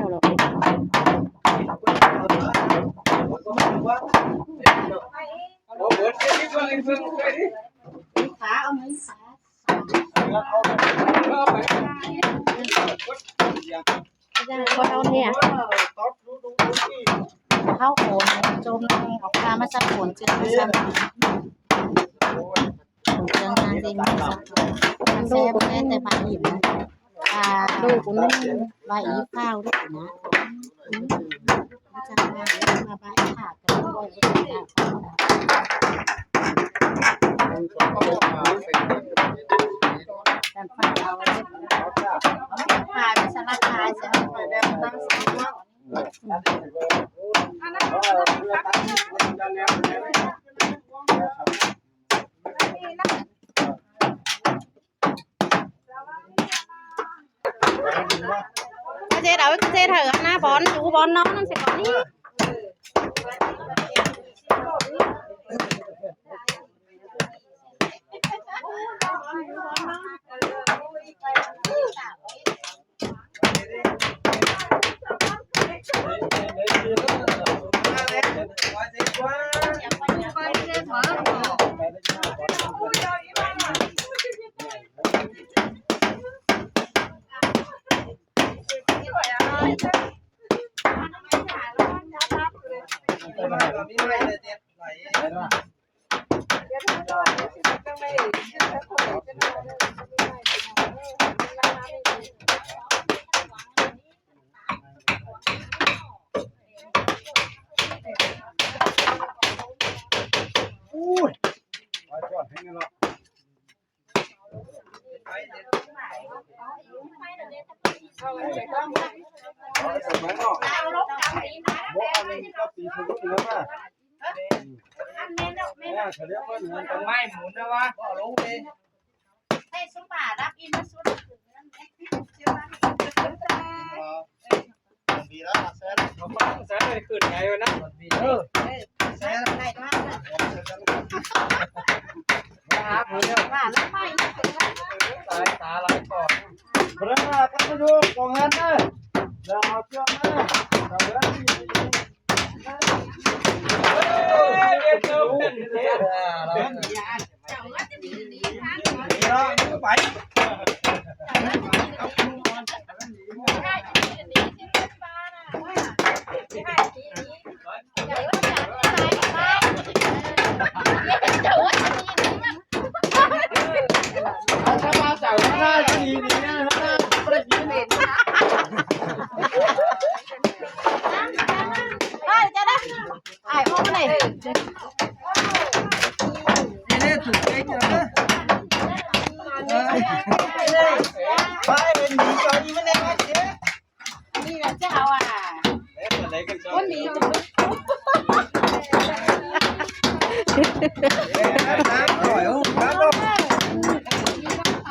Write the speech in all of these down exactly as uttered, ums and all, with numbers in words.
Con đâu nè? Kháo khổ, chôm năng học pha mát sắt khổ, chôm mát sắt. Khổ chôm năng gì mát sắt. Xe bơ̆t té bai ỉm. À, đu cũng nên bai ỉm kháo đấy nè. Cái dê đó, cái dê thở na bón, chú bón nó, nó sẽ có đi.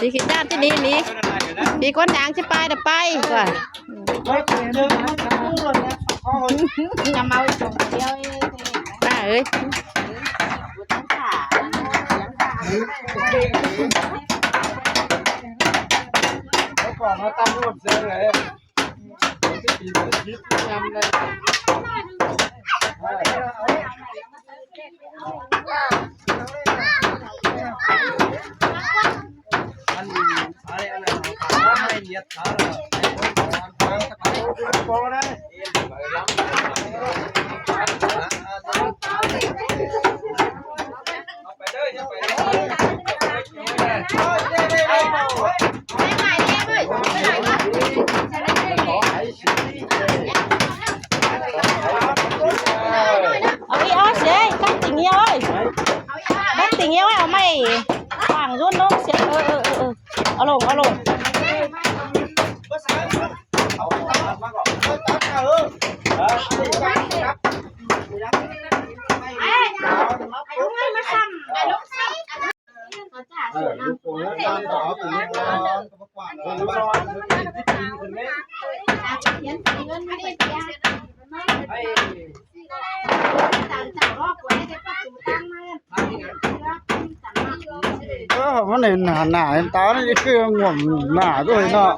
Đi cái đàn thế đi, đi. Đi con nhang chứ pai đã pai. Rồi. Nhà mau chồng kêu. Ba ơi. Còn nó tăng luôn xe này. Ôi, ôi, dễ, cắt tình yêu ơi. Cắt tình yêu ơi, mày. Khoảng run nông sẽ, ơ, ơ, ơ, ơ. Alo, alo. Ơ, măn nả, nả, tao ꞌnị ꞌchư ngỏm nả ꞌtoi ꞌnọ.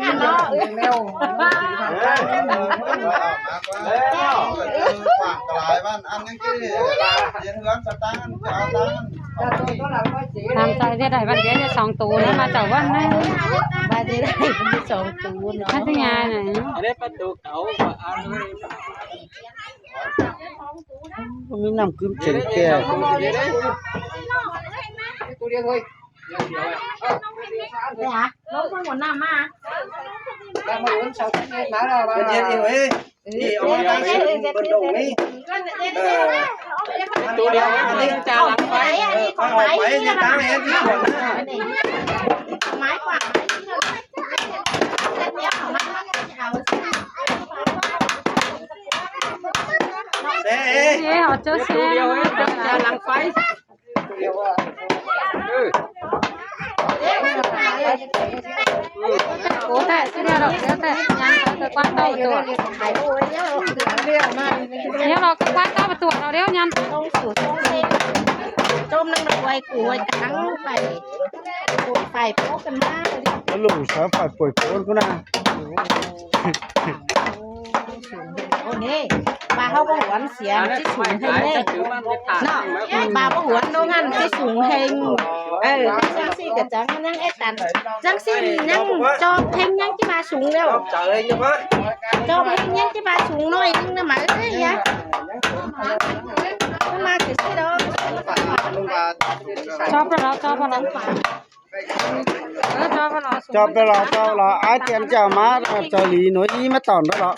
เร็ว เร็ว ขวางหลายวัน อันนี้คือเรียนเรื่องสตางค์ จะเอาตังค์ ทำใจได้ได้วันเดียวเนี่ยสองตัวนะ มาจากวันนั้น มาได้ได้มีสองตัวนะ พัทยาน่ะ อันนี้ประตูเขา มีน้ำกึ้มเจ๋งแก่ ตัวเดียวเลย ไปหาลงข้างบนน้ำมา แล้วมาลุ้นเสาร์อาทิตย์มาแล้ว เป็นเย็นอีกเว้ย นี่เอามาตั้งเสร็จบนโต๊ะนี่ เออ ตัวเดียวนี่จะหลังไป เออ เอาไปนี่ตั้งเองที่ขวดนะ ไม้กวาด เอ๊ะ เอ๊ะ เอาเจ้าเสีย ตัวเดียวนี่จะหลังไป โอ้แต่เสียดอกเดี๋ยวแต่ยังจะคว้าเต้าตัว เดี๋ยวเราก็คว้าเต้าตัวเราเดี๋ยวยัง ต้มนึ่งดอกไว้กูไว้กลางไป ไปโป๊กกันมา แล้วลุงสาวฝ่ายป่วยโป๊กก็นะ โอ้นี่ ปลาเขาก็หวนเสียงที่สูงเฮงเลยเนาะ ปลาก็หวนโรงงานที่สูงเฮง เออ จังซี่กับจังนั่งเอ็ดตัน จังซี่ยังจอบเฮงยังที่มาสูงแล้ว จอบเฮงยังที่มาสูงหน่อยนึงนะหมาเอ้ยยะ มาสิสิดอก จอบแล้ว จอบแล้ว เออ จอบแล้ว จอบแล้ว จอบแล้ว ไอ้เตรียมจะเอามา เอาเจ้าหลีหน่อยอีมาตอนแล้วเหรอ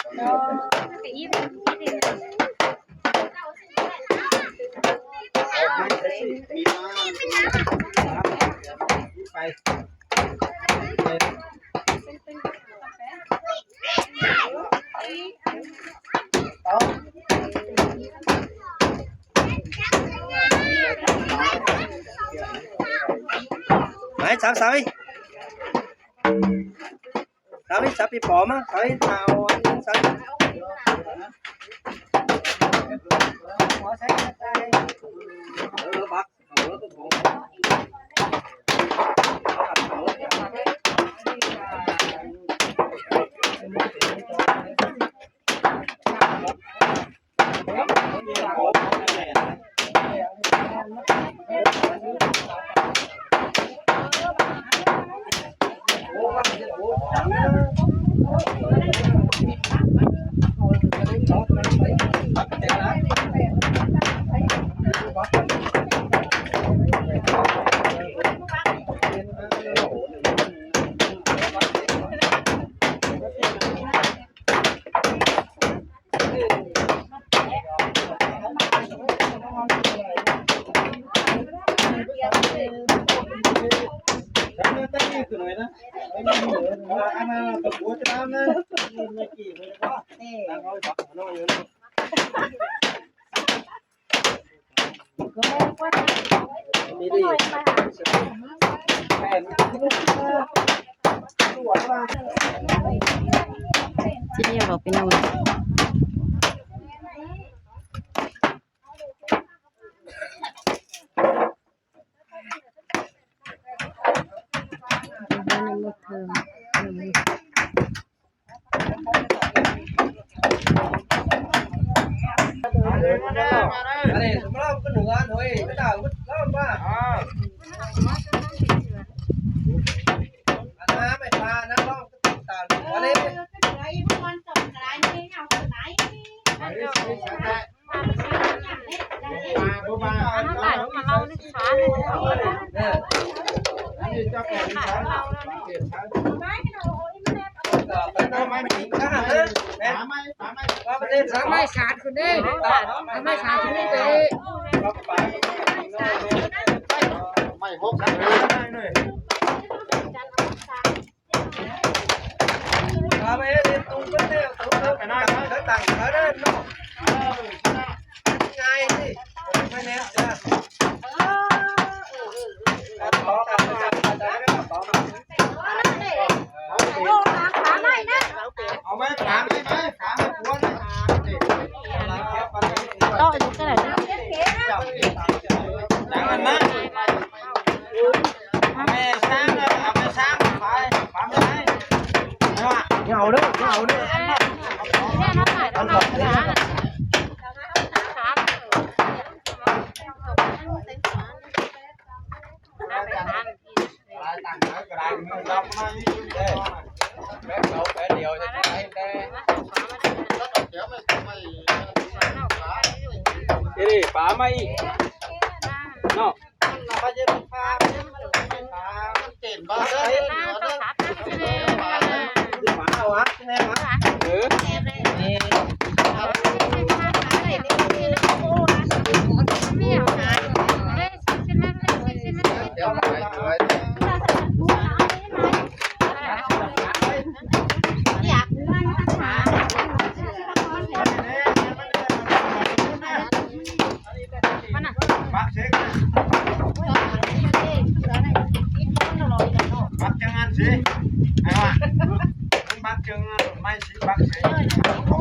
Đấy, sáu sáu đi. Sáu đi, sáu đi bỏ mà, sáu đi, sáu đi. Mai sạt khuôn đê. Mai sạt khuôn đê. เอาเด้อเอาเด้อ เอ้ยป๋ามาอีกเนาะ Bắt ché ngăn gì? Ai mà? Bắt ché ngăn, mai xí bắt ché.